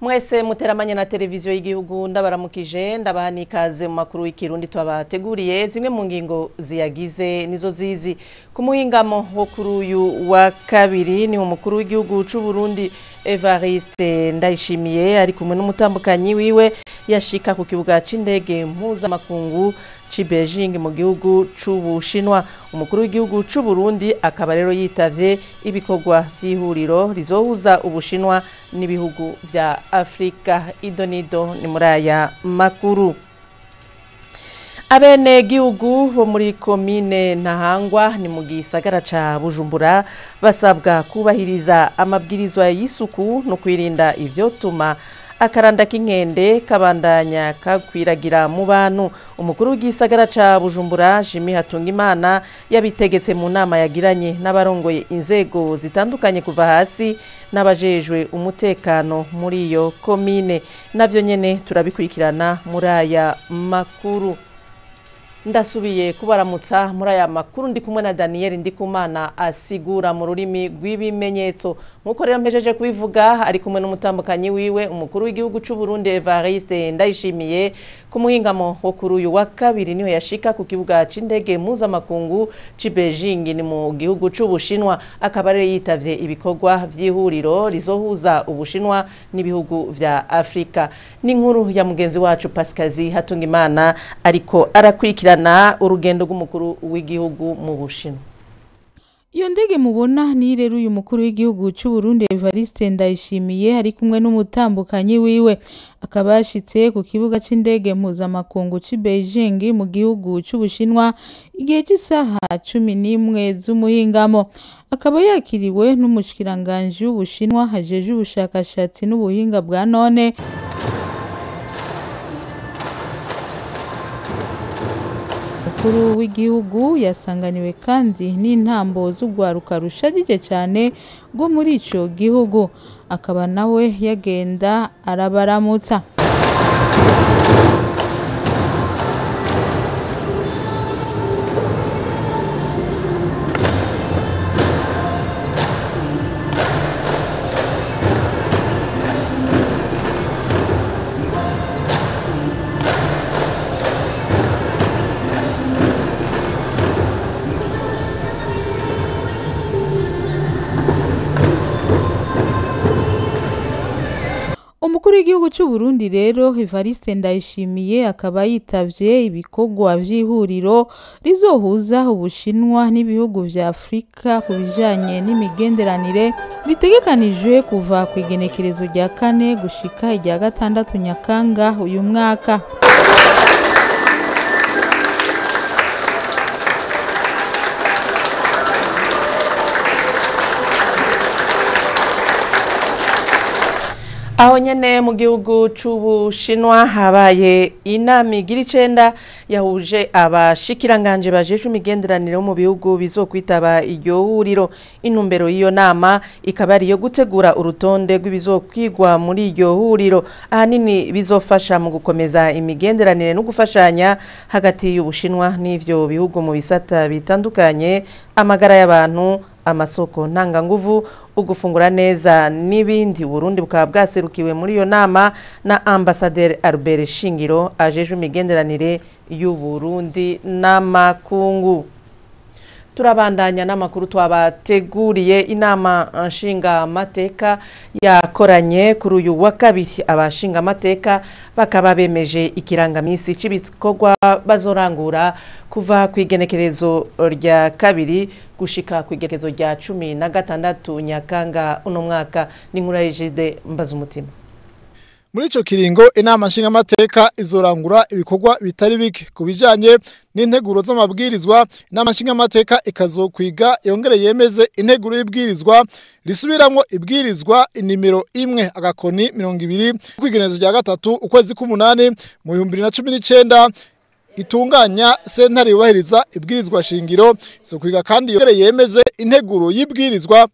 Mwese muteramanye na televiziyo y'igihugu, ndabaramukije, ndabaha n'ikaze mu makuru y'ikirundi twabateguriye. Zimwe mu ngingo ziyagize nizo zizi: ku muhingamo wo kuri uyu wa kabiri ni umukuru w'igihugu c'u Burundi Evariste Ndayishimiye ari kumwe n'umutambukanyi wiwe yashika ku kibuga c'indege mpuzamakungu c'i Beijing mu gihugu c'Ubushinwa. Umukuru w'igihugu c'u Burundi akaba rero yitavye ibikorwa vy'ihuriro rizohuza Ubushinwa n'ibihugu vya Afrika. Idonido ni muri aya makuru. Abene gihugu bo muri komine Ntahangwa ni mu gisagara ca Bujumbura basabwa kubahiriza amabwirizwa y'isuku no kwirinda ivyotuma akaranda k'inkende kabandanya kakwiragira mu bantu. Umukuru w'igisagara ca Bujumbura Jimmy Hatungimana yabitegetse mu nama yagiranye n'abarongoye inzego zitandukanye kuva hasi n'abajejwe umutekano muri iyo komine. Navyo nyene turabikurikirana muri aya makuru. Ndasubiye kubaramutsa muri aya makuru, ndi kumwe na Daniel Ndikumana asigura mu rurimi rw'ibimenyetso. Nkuko rero mpejeje kubivuga, ari kumwe n'umutambukanyi wiwe umukuru w'igihugu c'u Burundi Evariste Ndayishimiye. Ku muhingamo wo kuri uyu wa kabiri niho yashika ku kibuga c'indege mpuzamakungu c'i Beijing ni mu gihugu c'Ubushinwa, akaba rero yitavye ibikorwa vy'ihuriro rizohuza Ubushinwa n'ibihugu vya Afrika. N'inkuru ya mugenzi wacu Pascazi Hatungimana ariko arakurikirana urugendo rw'umukuru w'igihugu mu Bushinwa. Iyo ndege mubona ni rero uyu mukuru w'igihugu c'u Burundi Evariste Ndayishimiye ari kumwe n'umutambukanyi wiwe, akaba yashitse ku kibuga c'indege mpuzamakungu c'i Beijing mu gihugu c'Ubushinwa igihe c'isaha 11 z'umuhingamo. Akaba yakiriwe n'umushikiranganji w'Ubushinwa hajeje ubushakashatsi n'ubuhinga bwa none. Umukuru w'igihugu yasanganiwe kandi n'intambo z'urwaruka rushajije cyane rwo muri ico gihugu, akaba nawe yagenda arabaramutsa. Umukuru w'igihugu c'u Burundi rero Evariste Ndayishimiye akaba yitavye ibikorwa vy'ihuriro rizohuza Ubushinwa n'ibihugu vya Afrika ku bijanye n'imigenderanire, ritegekanijwe kuva ku igenekerezo rya 4 gushika irya 6 Nyakanga uyu mwaka. Aho nyene mu gihugu c'Ubushinwa habaye inama igira 9 yahuje abashikiranganje bajejwe imigenderanire mu bihugu bizokwitaba iryo huriro. Intumbero y'iyo nama ikaba ari iyo gutegura urutonde rw'ibizokwigwa muri iryo huriro, ahanini bizofasha mu gukomeza imigenderanire no gufashanya hagati y'Ubushinwa n'ivyo bihugu mu bisata bitandukanye: amagara y'abantu, amasoko ntanganguvu, ugufungura neza n'ibindi. Burundi bukaba bwaserukiwe muri iyo nama na Ambassadeur Albert Shingiro ajeje imigenderanire y'u Burundi n'amakungu. Turabandanya n'amakuru twabateguriye. Inama nshinga mateka yakoranye kuri uyu wa kabiri, abashinga mateka bakaba bemeje ikirangamisi c'ibikorwa bazorangura kuva ku igenekerezo rya 2 gushika ku igenekerezo rya 16 Nyakanga uno mwaka. Ni nkuru ya Jide Mbazumutima. Muri ico kiringo inama nshinga mateka izorangura ibikorwa bitari bike ku bijanye n'integuro z'amabwirizwa. Inama nshinga mateka ikazokwiga yongere yemeze integuro y'ibwirizwa risubiramwo ibwirizwa inimero 1 agakoni 20 kwigenezo rya 3 ukwezi k'umunani mu 2019 itunganya sentare yubahiriza ibwirizwa shingiro. Izokwiga kandi yongere yemeze integuro y'ibwirizwa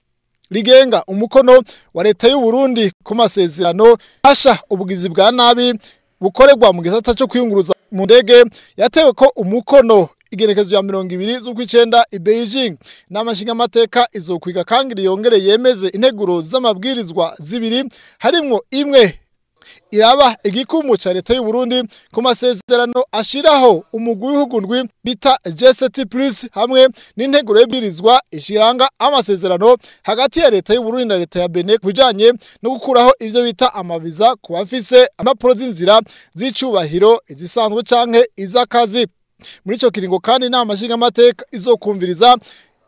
rigenga umukono wa leta y'u Burundi ku masezerano asha ubugizi bwa nabi bukorerwa mu gisata cyo kwiyunguruza mu ndege yatewe ko umukono igerekezo ya 20 z'ukwicenda i Beijing. N'amashinga mateka izokwiga kandi yongere yemeze integuro z'amabwirizwa zibiri harimwo imwe iraba igikumu ca leta y'u Burundi ku masezerano ashiraho umugwi w'ibihugu ndwi bita G7+ hamwe n'integuro y'ibwirizwa ishiranga amasezerano hagati ya leta y'u Burundi na leta ya Benin kubijanye no gukuraho ivyo bita amaviza ku bafise impapuro z'inzira z'icubahiro izisanzwe canke iz'akazi. Muri ico kiringo kandi inama nshingamateka izokumviriza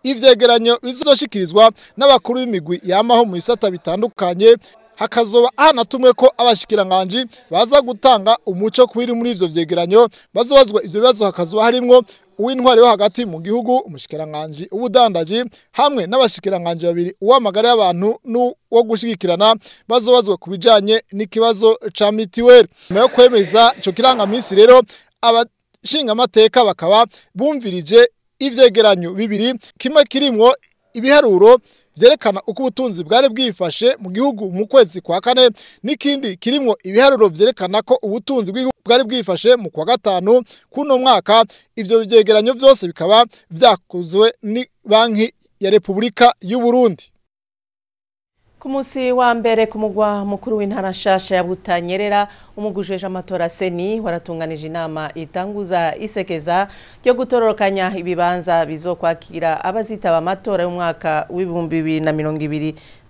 ivyegeranyo bizoshikirizwa n'abakuru b'imigwi yamaho mu bisata bitandukanye, hakazoba hanatumwe ko abashikiranganji baza gutanga umuco kwiri muri ivyo vyegeranyo bazobazwa ivyo bibazo, hakazoba harimwo uw'intwari yo hagati mu gihugu, umushikiranganji ubudandaji hamwe n'abashikiranganji babiri uw'amagara y'abantu n'uwo gushigikirana bazobazwa ku bijanye n'ikibazo ca mitiweli. Nyuma yo kwemeza ico kirangamisi rero, abashingamateka bakaba bumvirije ivyegeranyo bibiri, kimwe kirimwo ibiharuro vyerekana uko ubutunzi bwari bwifashe mu gihugu mu kwezi kwa kane, n'ikindi kirimwo ibiharuro vyerekana ko ubutunzi bwari bwifashe mu kwa gatanu kuno mwaka. Ivyo vyegeranyo vyose bikaba vyakozwe ni Banki ya Republika y'u Burundi. Ku munsi wa mbere ku mugwa mukuru w'intara nshasha ya Butanyerera, umugujeje amatora CENI waratunganije inama itanguza isekeza ryo gutororokanya ibibanza bizokwakira abazitaba amatora y'umwaka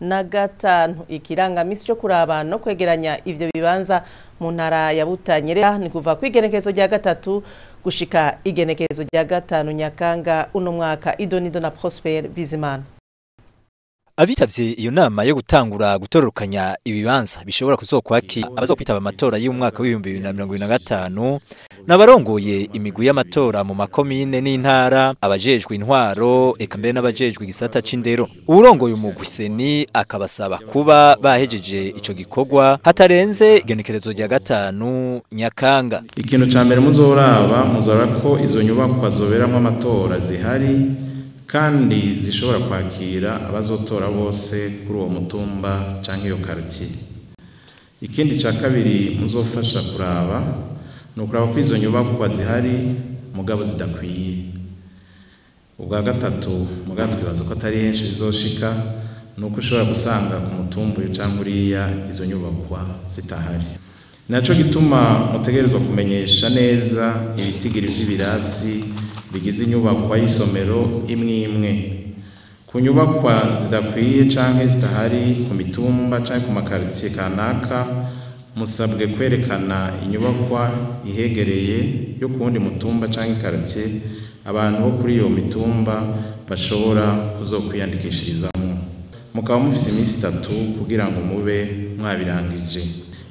w'2025. Ikirangamisi cyo kuraba no kwegeranya ivyo bibanza mu ntara ya Butanyerera ni kuva ku igenekerezo rya 3 gushika igenekerezo rya 5 Nyakanga uno mwaka. Idonido na Prosper Bizimana. Abitavye iyo nama yo gutangura gutororokanya ibibanza bishobora kuzokwakira abazokwitaba amatora y'umwaka w'2025 n'abarongoye imigwi y'amatora mu makomine n'intara, abajejwe intwaro eka mbere n'abajejwe igisata c'indero. Uwurongoye umugwi CENI akabasaba kuba bahejeje ico gikorwa hatarenze igenekerezo rya 5 Nyakanga. Ikintu ca mbere muzoraba, muzora ko izo nyubakwa zoberamwo amatora zihari kandi zishobora kwakira abazotora bose kuri uwo mutumba canke iyo quartier. Ikindi ca kabiri muzofasha kuraba ni ukuraba ko izo nyubakwa zihari mugabo zidakwiye. Ubwa gatatu, mugabo twibaza ko atari henshi bizoshika, ni uko ushobora gusanga ku mutumba uyu canke uriya izo nyubakwa zitahari. Naco gituma mutegerezwa kumenyesha neza ibitigiri vy'ibirasi bigize inyubakwa y'isomero imwe imwe. Ku nyubakwa zidakwiye canke zitahari ku mitumba canke ku makaritsiye kanaka, musabwe kwerekana inyubakwa ihegereye yo ku wundi mutumba canke karitsiye abantu bo kuri iyo mitumba bashobora kuzokwiyandikishirizamwo. Mukaba mufise iminsi 3 kugira ngo mube mwabirangije.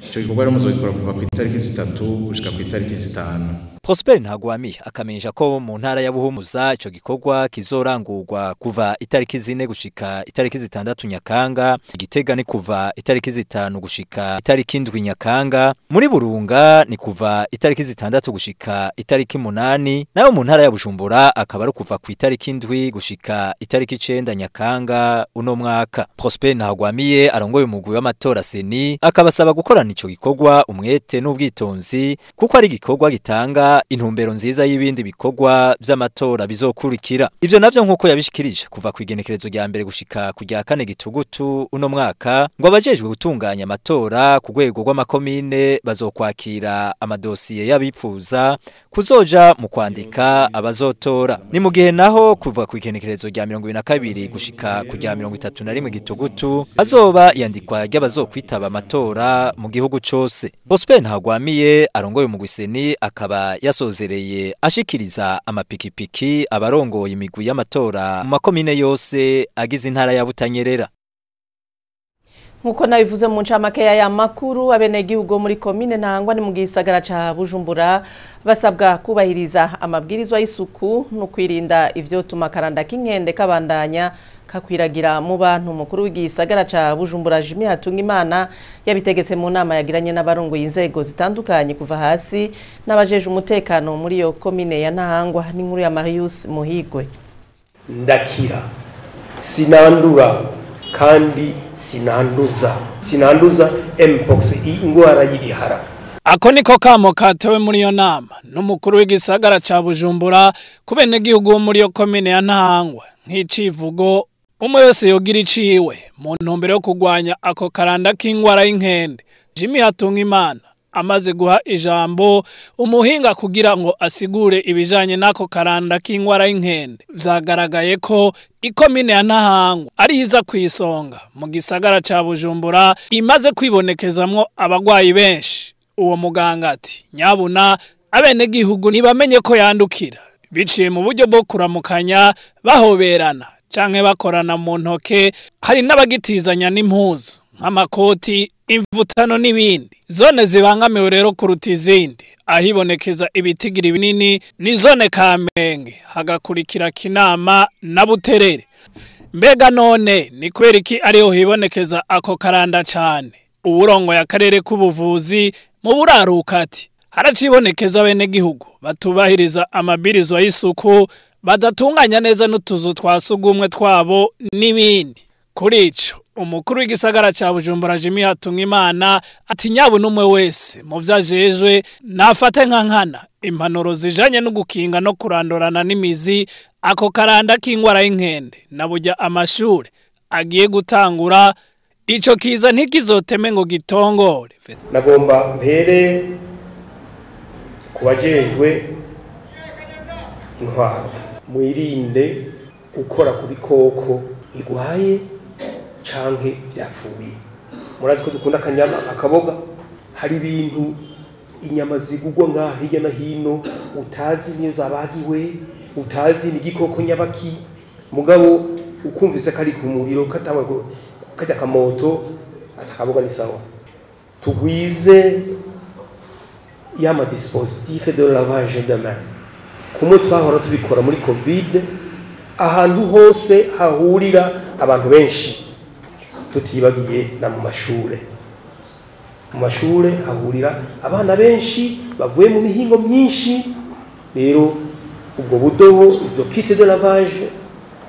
Ico gikorwa rero muzogikora kuva ku itariki 3 gushika ku itariki 5. Prosper Ntagwami akamenyesha ko mu ntara ya Buhumuza ico gikorwa kizorangurwa kuva itariki 4 gushika itariki 6 Nyakanga, Igitega ni kuva itariki 5 gushika itariki 7 Nyakanga, muri Burunga ni kuva itariki 6 gushika itariki 8, nayo mu ntara ya Bujumbura akaba ari kuva ku itariki 7 gushika itariki 9 Nyakanga uno mwaka. Prosper Ntagwamiye arongoye umugwi w'amatora CENI akabasaba gukorana ico gikorwa umwete n'ubwitonzi, kuko ari gikorwa gitanga intumbero nziza y'ibindi bikorwa vy'amatora bizokurikira. Ivyo navyo nkuko yabishikirije kuva ku igenekerezo rya mbere gushika ku rya 4 Gitugutu uno mwaka, ngo abajejwe gutunganya amatora ku rwego rw'amakomine bazokwakira amadosiye y'abipfuza kuzoja mu kwandika abazotora. Ni mu gihe naho kuva ku igenekerezo rya 22 gushika ku rya 31 Gitugutu azoba yandikwa ry'abazokwitaba amatora mu gihugu cose. Prosper Ntagwamiye arongoye umugwi CENI akaba yasozereye ashikiriza amapikipiki abarongoye imigwi y'amatora mu makomine yose agize intara ya Butanyerera. Nkuko nabivuze mu ncamake ya makuru, abenegihugu muri komine Ntahangwa ni mu gisagara ca Bujumbura basabwa kubahiriza amabwirizwa y'isuku no kwirinda ivyotuma akaranda k'inkende kabandanya kakwiragira mu bantu. Umukuru w'igisagara ca Bujumbura Jimmy Hatungimana yabitegetse mu nama yagiranye n'abarongoye inzego zitandukanye kuva hasi n'abajeje umutekano muri iyo komine ya Ntahangwa. N'inkuru ya Marius Muhigwe. Ndakira sinandura kandi sinanduza mpox, ingwara y'ibihara. Ako niko kamo katewe muri iyo nama n'umukuru w'igisagara ca Bujumbura ku benegihugu bo muri iyo komine ya Ntahangwa nk'icivugo Umwe wese yogira iciwe mu ntumbero yo kurwanya ako karanda k'ingwara y'inkende. Jimmy Hatungimana amaze guha ijambo umuhinga kugira ngo asigure ibijanye n'ako karanda k'ingwara y'inkende. Vyagaragaye ko ikomine ya Ntahangwa ari iza kwisonga mu gisagara ca Bujumbura imaze kwibonekezamwo abagwayi benshi. Uwo muganga ati nyabuna abenegihugu ntibamenye ko yandukira biciye mu buryo bwo kuramukanya, bahoberana canke bakorana mu ntoke, hari n'abagitizanya n'impuzu nk'amakoti, imvutano n'ibindi. Zone zibangamiwe rero kuruta izindi ahibonekeza ibitigiri binini ni zone Kamenge, hagakurikira Kinama na Buterere. Mbega none ni kubera iki ariho hibonekeza ako karanda cane? Uwurongoye akarere k'ubuvuzi mu buraruka ati haracibonekeza abenegihugu batubahiriza amabwirizwa y'isuku, badatunganya neza n'utuzu twa sugumwe twabo n'ibindi. Kuri ico umukuru w'igisagara ca Bujumbura Jimmy Hatungimana ati nyabu n'umwe wese mu vyajejwe nafate nka nkana impanuro zijanye no gukinga no kurandurana n'imizi ako karanda k'ingwara y'inkende, na burya amashure agiye gutangura ico kiza ntikizoteme ngo gitongore. Nagomba mpere kubajejwe intwaro, mwirinde gukora ku bikoko bigwaye canke vyapfuye. Murazi ko dukunda akanyama akaboga, hari ibintu inyama zigugwa ngaha hirya no hino utazi niyo zabagiwe, utazi ni igikoko nyabaki, mugabo ukumvise kari ku muriro katangwe kajya kamoto atakaboga ni sawa. Tugwize yama dispositif de lavage de main kumwe twahora tubikora muri Covid, ahantu hose hahurira abantu benshi, tutibagiye na mu mashure. Mu mashure hahurira abana benshi bavuye mu mihingo myinshi, rero ubwo budobo, izo kit de lavage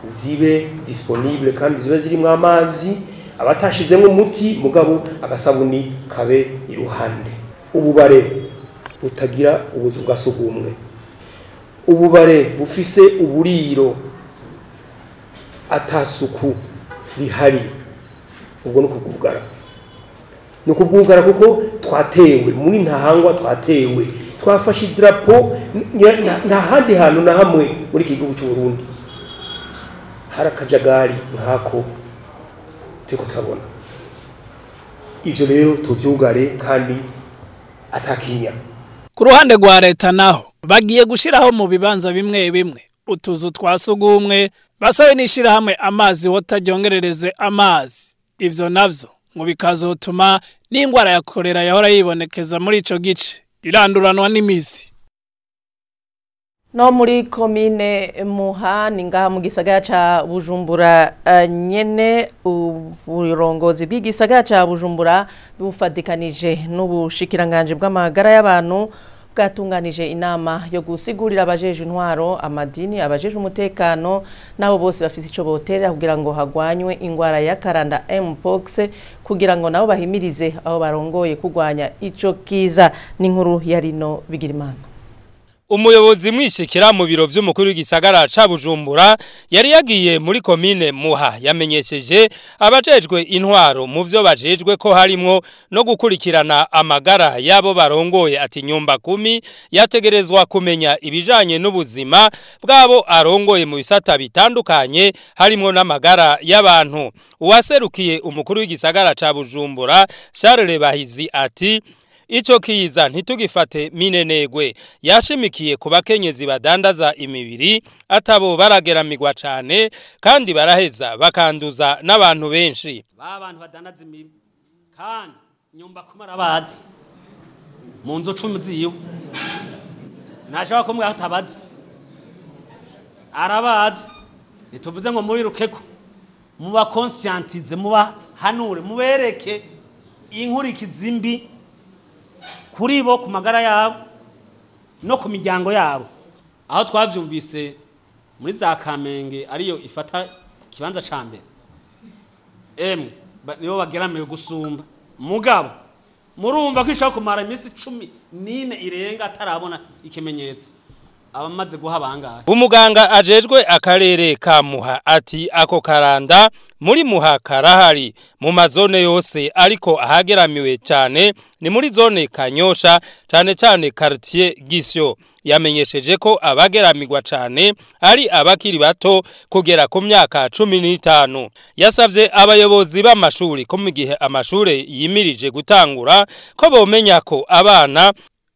zibe disponible kandi zibe zirimo amazi, abatashizemo umuti mugabo agasabuni kabe iruhande. Ububare butagira ubuzu bwa sugumwe, ububare bufise uburiro atasuku rihari, ubwo no kubwugara, no kubwugara kuko twatewe muri Ntahangwa, twatewe twafashe drapo nta handi hantu na hamwe muri iki gihugu cy'u Burundi hari akajagari nkako turiko turabona. Ivyo rero tuvyugare kandi atakinya. Ku ruhande rwa leta naho bagiye gushiraho mu bibanza bimwe bimwe utuzu twa sugumwe, basabe n'ishirahamwe amazi wotaryongerereze amazi. Ivyo navyo ngo bikazotuma n'ingwara ya kolera yahora yibonekeza muri ico gice iranduranwa n'imizi. No muri komine Muha ni ngaha mu gisagara ca Bujumbura nyene, uburongozi bw'igisagara ca Bujumbura bufadikanije n'ubushikiranganje bw'amagara y'abantu bwatunganije inama yo gusigurira abajeje intwaro, amadini, abajeje umutekano nabo bose bafise ico boterera kugira ngo hagwanywe ingwara ya karanda Mpox, kugira ngo nabo bahimirize aho barongoye kugwanya ico kiza. N'inkuru ya Rino Bigirimana. Umuyobozi mwishikira mu biro vy'umukuru w'igisagara ca Bujumbura yari yagiye muri komine Muha yamenyesheje abajejwe intwaro mu vyo bajejwe ko harimwo no gukurikirana amagara yabo barongoye, ati nyumba kumi yategerezwa kumenya ibijanye n'ubuzima bwabo arongoye mu bisata bitandukanye harimwo n'amagara y'abantu. Uwaserukiye umukuru w'igisagara ca Bujumbura Charles Bahizi ati ico kiza ntitugifate minenegwe. Yashimikiye ku bakenyezi badandaza imibiri atabo barageramigwa cane kandi baraheza bakanduza n'abantu benshi. Ba bantu badandaza imibiri kandi nyumba kumara bazi mu nzu 10 ziwe nashaka ko mwatabazi arabazi, nituvuze ngo mubirukeko, muba conscientize, muba hanure, mubereke inkurikizi mbi kuri bo, ku magara yabo no ku miryango yabo. Aho twavyumvise muri za Kamenge ariyo ifata kibanza ca mbere, emwe nibo bageramiwe gusumba. Mugabo murumva ko ishobora kumara iminsi 14 irenga atarabona ikimenyetso. Abamaze guha bangahe? Umuganga ajejwe akarere ka Muha ati ako karanda muri Muha karahari mu mazone yose, ariko ahageramiwe cyane ni muri zone Kanyosha, cyane cyane quartier Gisyo. Yamenyesheje ko abageramirwa cyane ari abakiri bato kugera ku myaka 15. Yasavye abayobozi b'amashuri ko mu gihe amashure yimirije gutangura ko bomenya ko abana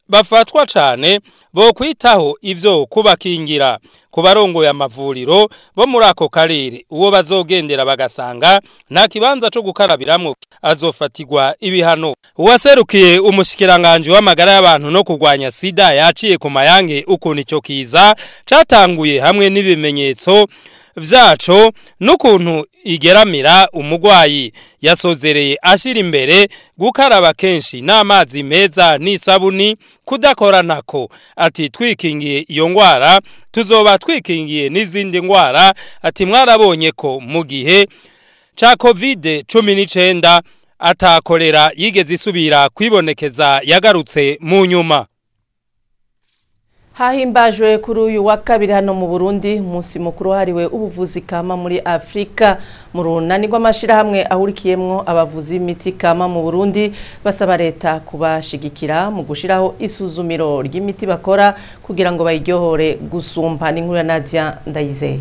bafatwa cyane bo kwitaho ivyo kubakingira. Kubarongoye amavuriro bo muri ako karere, uwo bazogendera bagasanga nta kibanza cyo gukarabiramwo azofatirwa ibihano. Uwaserukiye umushikiranganje w'amagara y'abantu no kurwanya sida yaciye ku mayange ukuntu ico kiza catanguye hamwe n'ibimenyetso vyaco n'ukuntu igeramira umugwayi. Yasozereye ashira imbere gukaraba kenshi n'amazi meza n'isabuni, kudakoranako. Ati twikingiye iyo ngwara tuzoba twikingiye n'izindi ngwara. Ati mwarabonye ko mu gihe ca COVID-19 atakorera yigeze isubira kwibonekeza, yagarutse mu nyuma. Hahimbajwe kuri uyu wa kabiri hano mu Burundi umunsi mukuru wahariwe ubuvuzi kama muri Afrika. Mu runani rw'amashirahamwe ahurikiyemwo abavuzi b'imiti kama mu Burundi basaba leta kubashigikira mu gushiraho isuzumiro ry'imiti bakora kugira ngo bayiryohore gusumba. N'inkuru ya Nadia Ndayizeye.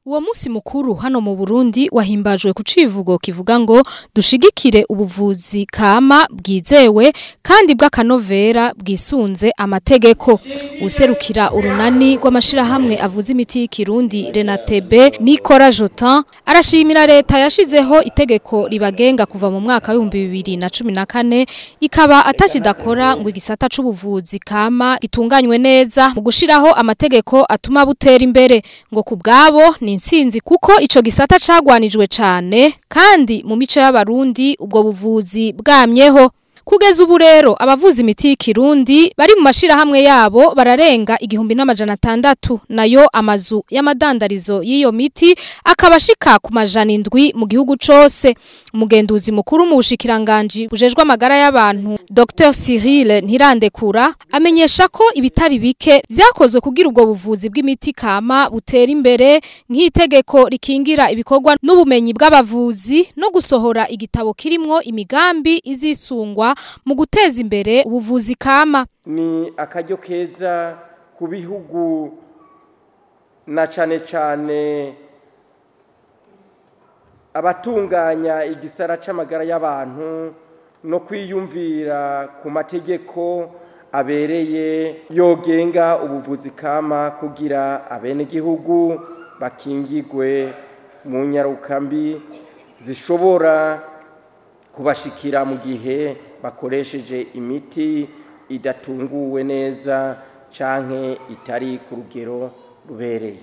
Uwo musi mukuru hano mu Burundi wahimbajwe ku civugo kivuga ngo dushigikire ubuvuzi kama bwizewe kandi bw'akanovera bwisunze amategeko. Userukira urunani rw'amashirahamwe avuza imiti y'ikirundi Renatebe Nikora Jotin arashimira leta yashizeho itegeko ribagenga kuva mu mwaka w'ibihumbi 2014, ikaba atakidakora ngo igisata c'ubuvuzi kama gitunganywe neza mu gushiraho amategeko atuma butera imbere. Ngo kubgabo ni intsinzi kuko ico gisata cagwanijwe cane kandi mu mico y'abarundi ubwo buvuzi bwamyeho. Kugeza ubu rero abavuzi imiti y'ikirundi bari mu mashirahamwe yabo bararenga 1600, nayo amazu y'amadandarizo y'iyo miti akabashika ku 700 mu gihugu cose. Umugenduzi mukuru mu bushikiranganji bujejwe amagara y'abantu Dr Cyril Ntirandekura amenyesha ko ibitari bike vyakozwe kugira ubwo buvuzi bw'imiti kama butera imbere, nk'itegeko rikingira ibikorwa n'ubumenyi bw'abavuzi no gusohora igitabo kirimwo imigambi izisungwa mu guteza imbere ubuvuzi kama. Ni akaryo keza ku bihugu na cane cane abatunganya igisara c'amagara y'abantu no kwiyumvira ku mategeko abereye yogenga ubuvuzi kama kugira abenegihugu bakingigwe mu nyarukambi zishobora kubashikira mu gihe bakoresheje imiti idatunguwe neza canke itari ku rugero rubereye.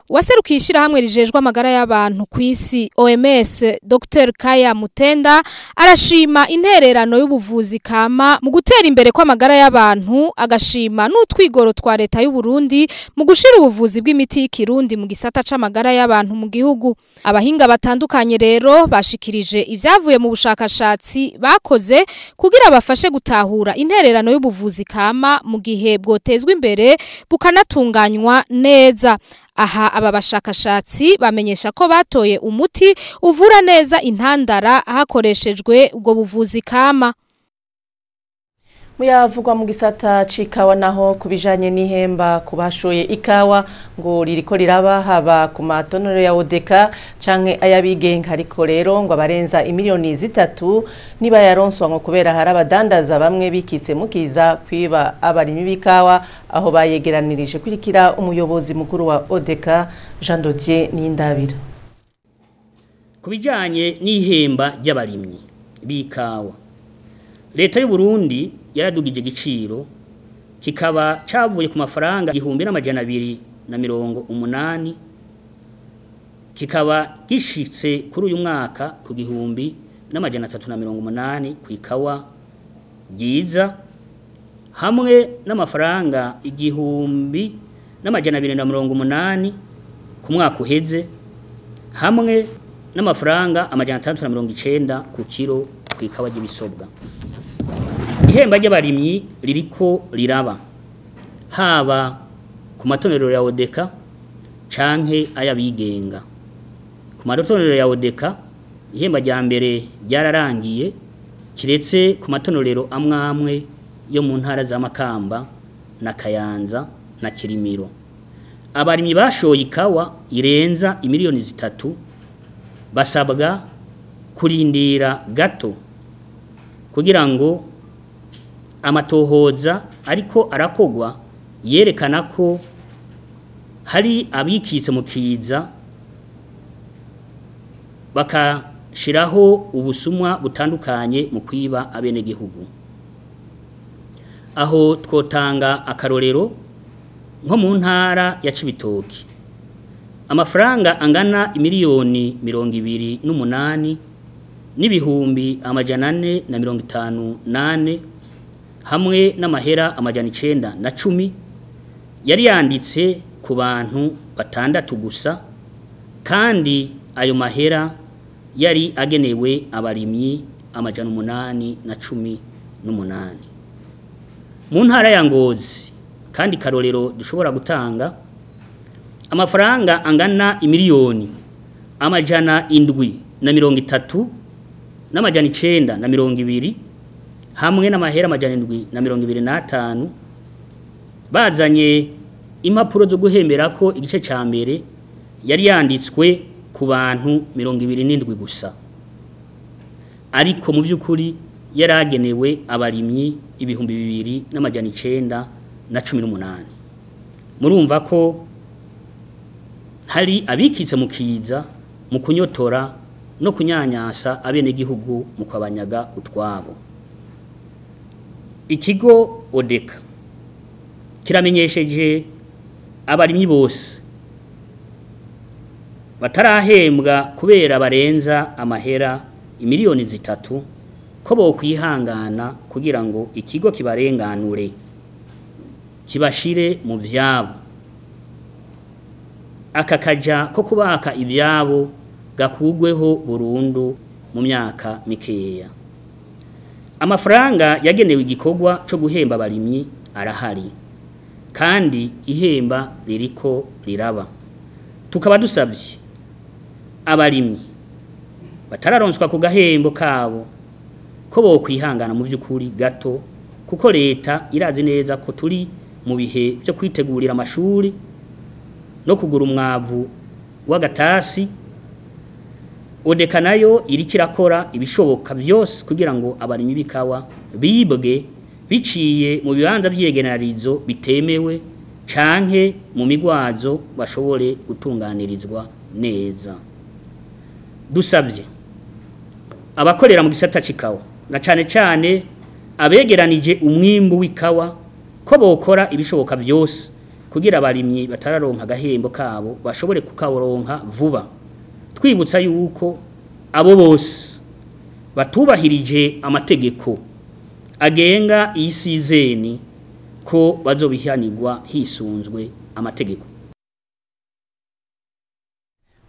Waserukiye ishirahamwe rijejwe amagara y'abantu ku isi OMS Dr Kaya Mutenda arashima intererano y'ubuvuzi kama mu gutera imbere kw'amagara y'abantu, agashima n'utwigoro twa leta y'u Burundi mu gushira ubuvuzi bw'imiti y'ikirundi mu gisata c'amagara y'abantu mu gihugu. Abahinga batandukanye rero bashikirije ivyavuye mu bushakashatsi bakoze kugira bafashe gutahura intererano y'ubuvuzi kama mu gihe bwotezwa imbere bukanatunganywa neza. Aha aba bashakashatsi bamenyesha ko batoye umuti uvura neza intandara hakoreshejwe ubwo buvuzi kama. Muyavugwa mu gisata c'ikawa naho kubijanye n'ihemba kubashoye ikawa ngo ririko riraba haba ku matonero ya Odeka canke ayabigenga, ariko rero ngo abarenza imiliyoni 3 niba yaronswa ngo kubera hari abadandaza bamwe bikitse mukiza kwiba abarimyi b'ikawa aho bayegeranirije. Kwirikira umuyobozi mukuru wa Odeka Jean Dodier Nindabira. Kubijanye n'ihemba ry'abarimyi b'ikawa, leta y'u Burundi yaradugije igiciro kikaba cavuye ku mafaranga 1280 kikaba gishitse kuri uyu mwaka ku 1380 ku ikawa ryiza, hamwe n'amafaranga 1280 ku mwaka uheze, hamwe n'amafaranga 690 ku kiro ku ikawa ry'ibisobwa. Ihemba ry'abarimyi ririko riraba haba ku matonero ya Odeka canke ayabigenga. Ku matonero ya Odeka ihemba rya mbere ryararangiye, kiretse ku matonorero amwamwe yo mu ntara za Makamba na Kayanza na Kirimiro. Abarimyi bashoye ikawa irenza imiliyoni 3 basabwa kurindira gato kugira ngo amatohoza ariko arakogwa yerekana ko hari abikitse mu kiza bakashiraho ubusumwa butandukanye mu kwiba abenegihugu. Aho twotanga akarorero nko mu ntara ya Cibitoki, amafaranga angana imiliyoni 28 n'ibihumbi 458 hamwe n'amahera 910 yari yanditse ku bantu 6 gusa, kandi ayo mahera yari agenewe abarimyi 818. Mu ntara ya Ngozi kandi karorero dushobora gutanga, amafaranga angana imiliyoni 730 na 920 hamwe n'amahera 725 bazanye impapuro zo guhembera ko igice ca mbere yari yanditswe ku bantu 27 gusa, ariko mu by'ukuri yaragenewe abarimyi 2918. Murumva ko hari abikitse mu kiza mu kunyotora no kunyanyasa abenegihugu mu kwabanyaga utwabo. Ikigo Odeka kiramenyesheje abarimyi bose batarahembwa kubera barenza amahera imiliyoni 3 ko bo kwihangana kugira ngo ikigo kibarenganure kibashire mu vyabo. Aka kaja ko kubaka ivyabo gakugweho burundu mu myaka mikeya. Amafaranga yagenewe igikorwa cyo guhemba abarimyi arahari, kandi ihemba ririko riraba. Tukaba dusabye abarimyi batararonswa ku gahembo kabo ko bo kwihangana mu by'ukuri gato, kuko leta irazi neza ko turi mu bihe byo kwitegurira amashuri no kugura umwavu w'agatasi. Odeka nayo iriko irakora ibishoboka byose kugira ngo abarimyi b'ikawa bibwe biciye mu bibanza by'iyegeranirizo bitemewe canke mu migwazo bashobore gutunganirizwa neza. Dusabye abakorera mu gisata c'ikawa na cane cane abegeranije umwimbu w'ikawa ko bokora ibishoboka byose kugira abarimyi batararonka agahembo kabo bashobore kukaronka vuba. Twibutsa yuko abo bose batubahirije amategeko agenga iyi sizeni ko bazobihanirwa hisunzwe amategeko.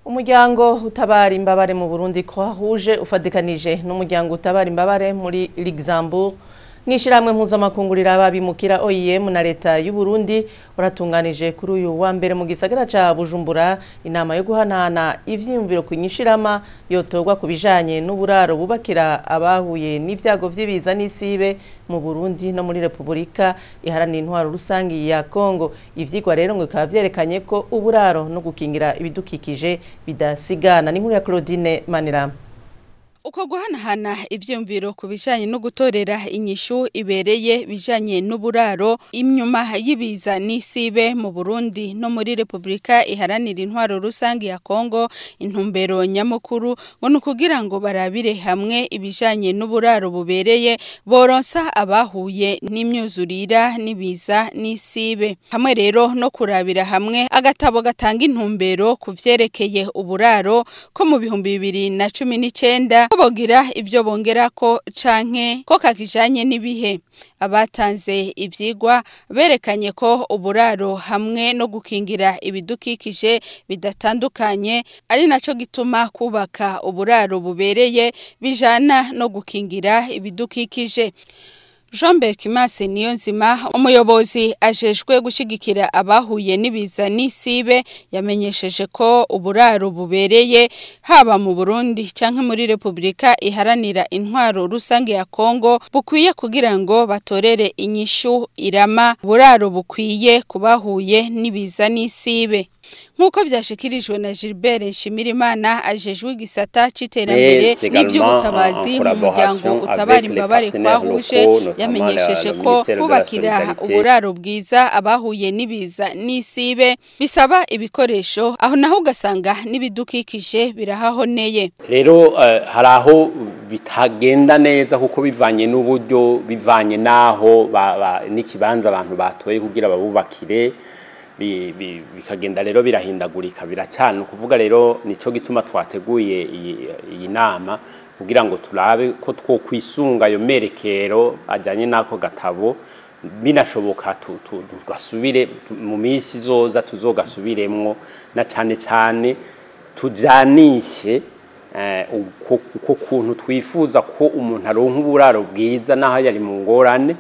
Umuryango utabara imbabare mu Burundi Croix-Rouge ufadikanije n'umuryango utabara imbabare muri Luxembourg n'ishiramwe mpuzamakungu riraba OIM na leta y'u Burundi uratunganije kuri uyu wa mbere mu gisagara ca Bujumbura inama yo guhanahana ivyiyumviro ku nyishirama yotorwa ku bijanye n'uburaro bubakira abahuye n'ivyago vy'ibiza n'isibe mu Burundi no muri Republika iharanira intwaro rusangi ya Kongo. Ivyigwa rero ngo bikaba vyerekanye ko uburaro no gukingira ibidukikije bidasigana. Ni inkuru ya Claudine Manirama. Uko guhanahana ivyumviro ku bijanye no gutorera inyishu ibereye bijanye n'uburaro imyuma y'ibiza n'isibe mu Burundi no muri Republika iharanira intwaro rusangi ya Kongo, intumbero nyamukuru ngo nukugira ngo barabire hamwe ibijanye n'uburaro bubereye boronsa abahuye n'imyuzurira n'ibiza n'isibe, hamwe rero no kurabira hamwe agatabo gatanga intumbero ku vyerekeye uburaro ko mu 2019 bogira ivyo bongerako canke ko kakijanye n'ibihe. Abatanze ivyigwa berekanye ko uburaro hamwe no gukingira ibidukikije bidatandukanye, ari naco gituma kubaka uburaro bubereye bijana no gukingira ibidukikije. Jean Berkimase Niyonzima, umuyobozi ajejwe gushigikira abahuye n'ibiza n'isibe, yamenyesheje ko uburaro bubereye haba mu Burundi canke muri Republika Iharanira Intwaro Rusange ya Kongo bukwiye kugira ngo batorere inyishu irama uburaro bukwiye kubahuye n'ibiza n'isibe. Nkuko vyashikirijwe na Gilbert Nshimirimana ajejwe igisata c'iterambere n'ivy'ubutabazi mu muryango utabara imbabare kwahuje, yamenyesheje ko kubakira uburaro bwiza abahuye n'ibiza n'isibe bisaba ibikoresho, aho naho ugasanga n'ibidukikije birahahoneye. Rero hari aho bitagenda neza kuko bivanye n'uburyo, bivanye naho n'ikibanza abantu batoye kugira babubakire, bikagenda rero birahindagurika biracana. Kuvuga rero nico gituma twateguye iyi nama kugira ngo turabe ko twokwisunga ayo merekero ajanye nako gatabo, binashoboka tugasubire mu minsi izoza, tuzogasubiremwo na cane cane tujanishe uko kuntu twifuza ko umuntu aronka uburaro bwiza naho yari mu ngorane,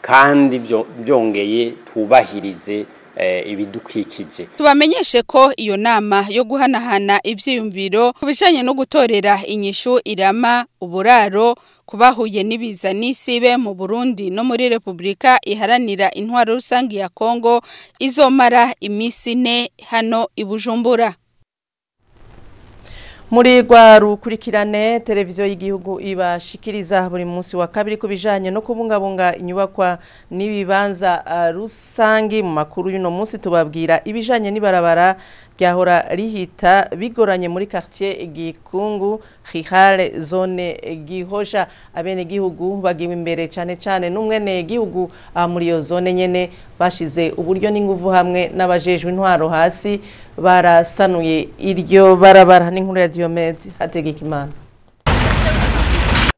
kandi byongeye tubahirize ibidukikije. Tubamenyeshe ko iyo nama yo guhanahana ivyiyumviro kubijanye no gutorera inyishu irama uburaro kubahuye n'ibiza n'isibe mu Burundi no muri Republika Iharanira Intwaro Rusange ya Kongo izomara imisi 4 hano i Bujumbura. Muri rwa rukurikirane televiziyo y'igihugu ibashikiriza buri munsi wa kabiri kubijanye no kubungabunga inyubakwa n'ibibanza rusangi. Mu makuru y'uno munsi tubabwira ibijanye n'ibarabara ryahora rihita bigoranye muri quartier Gikungu Rihale zone Gihosha. Abene gihugu bagiwe imbere cane cane n'umwene gihugu muri iyo zone nyene bashize uburyo n'inguvu hamwe n'abajejwe intwaro hasi barasanuye iryo barabara. N'inkuru ya Diomed Hategekimana.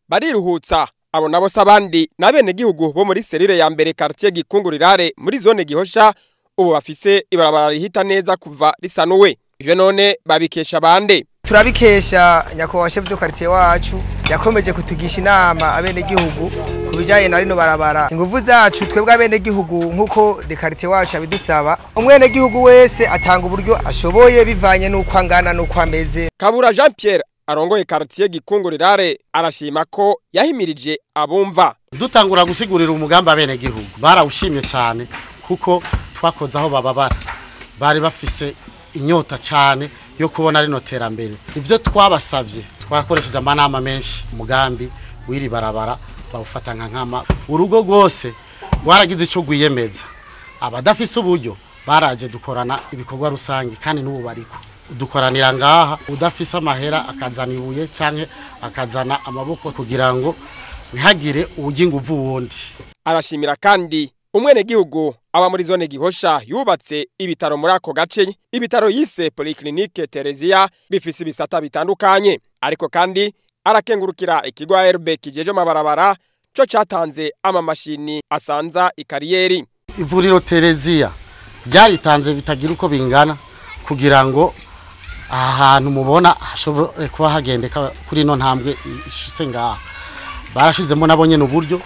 Bariruhutsa abo nabo sabandi nabene gihugu bo muri serire ya mbere quartier Gikungu Rirare muri zone Gihosha ubu bafise ibarabara rihita neza kuva risanuwe. Ivyo none babikesha bande? Turabikesha nyakubahwa chef de quartier wacu yakomeje kutugisha inama abene gihugu kubijanye na rino barabara. Inguvu zacu twebwe abene gihugu nkuko de quartier wacu abidusaba, umwene gihugu wese atanga uburyo ashoboye bivanye n'uko angana n'uko ameze. Kabura Jean Pierre arongoye quartier Gikungu Rirare arashima ko yahimirije abumva. Dutangura gusigurira umugambi abene gihugu barawushimye cyane kuko twakoze aho bababara, bari bafise inyota cyane yo kubona rino terambere. Ivyo twabasavye twakoresheje amanama menshi, umugambi w'iri barabara bawufata nka nkama. Urugo rwose rwaragize ico gwiyemeza, abadafise uburyo baraje dukorana ibikorwa rusange kandi n'ubu bariko dukoranira ngaha. Udafise amahera akazana ibuye canke akazana amaboko kugira ngo ntihagire ubugingo wundi. Arashimira kandi umwene gihugu aba muri zone Gihosha yubatse ibitaro muri ako gace, ibitaro yise Polyclinique Teresia bifise ibisata bitandukanye. Ariko kandi arakengurukira ikigo ARB kijeje mabarabara co catanze amamashini asanza ikariyeri. Ivuriro Teresia ryaritanze bitagira uko bingana kugira ngo aha hantu mubona hashobore kuba hagendeka kuri no ntambwe ishitse ngaha. Barashizemo nabo nyene uburyo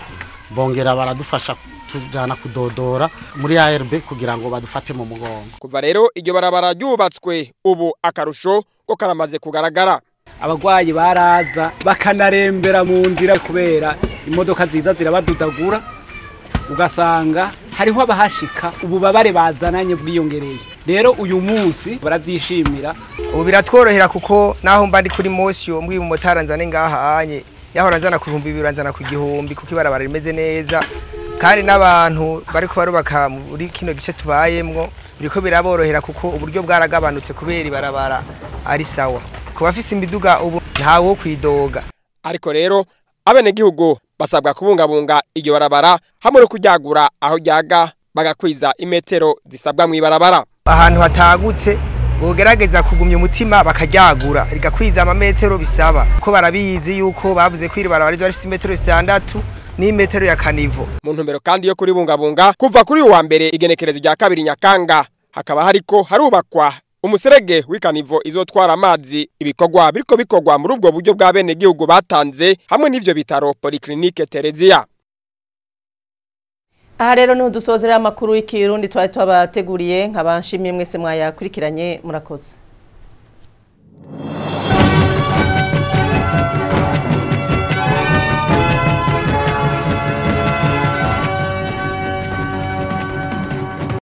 bongera baradufasha tujana kudodora muri ARB kugira ngo badufate mu mugongo. Kuva rero iryo barabara ryubatswe ubu akarusho ko karamaze kugaragara. Abagwayi baraza bakanarembera mu nzira kubera imodoka ziza zirabadudagura, ugasanga hariho abahashika ububabare bazananye bwiyongereye. Rero uyu munsi baravyishimira. Ubu biratworohera kuko naho mba ndi kuri Mosio mbwi mu motara nzane ngaha anye yahora nzana ku 2000 nzana ku 1000 kuko ibarabara rimeze neza. Kandi n'abantu bariko barubaka muri kino gice tubayemwo biriko biraborohera kuko uburyo bwaragabanutse kubera ibarabara ari sawa. Kubafise imiduga ubu ntawo kwidoga. Ariko rero abene gihugu basabwa kubungabunga iryo barabara hamwe no kuryagura aho ryaga bagakwiza imetero zisabwa mu ibarabara. Ahantu hatagutse bogerageza kugumya umutima bakaryagura rigakwiza amametero bisaba, ko barabizi yuko bavuze ko iri barabara rifise imetero 6 n'imetero ya kanivo. Mu ntumbero kandi yo kuribungabunga kuva kuri uwa mbere igenekerezo rya 2 Nyakanga hakaba hariko harubakwa umuserege w'ikanivo izotwara amazi. Ibikorwa biriko bikorwa muri ubwo buryo bwa bene gihugu batanze hamwe n'ivyo bitaro Polyclinique Teresia. Aha rero niho dusozera amakuru y'ikirundi twari twabateguriye, nkaba nshimiye mwese mwayakurikiranye, murakoze.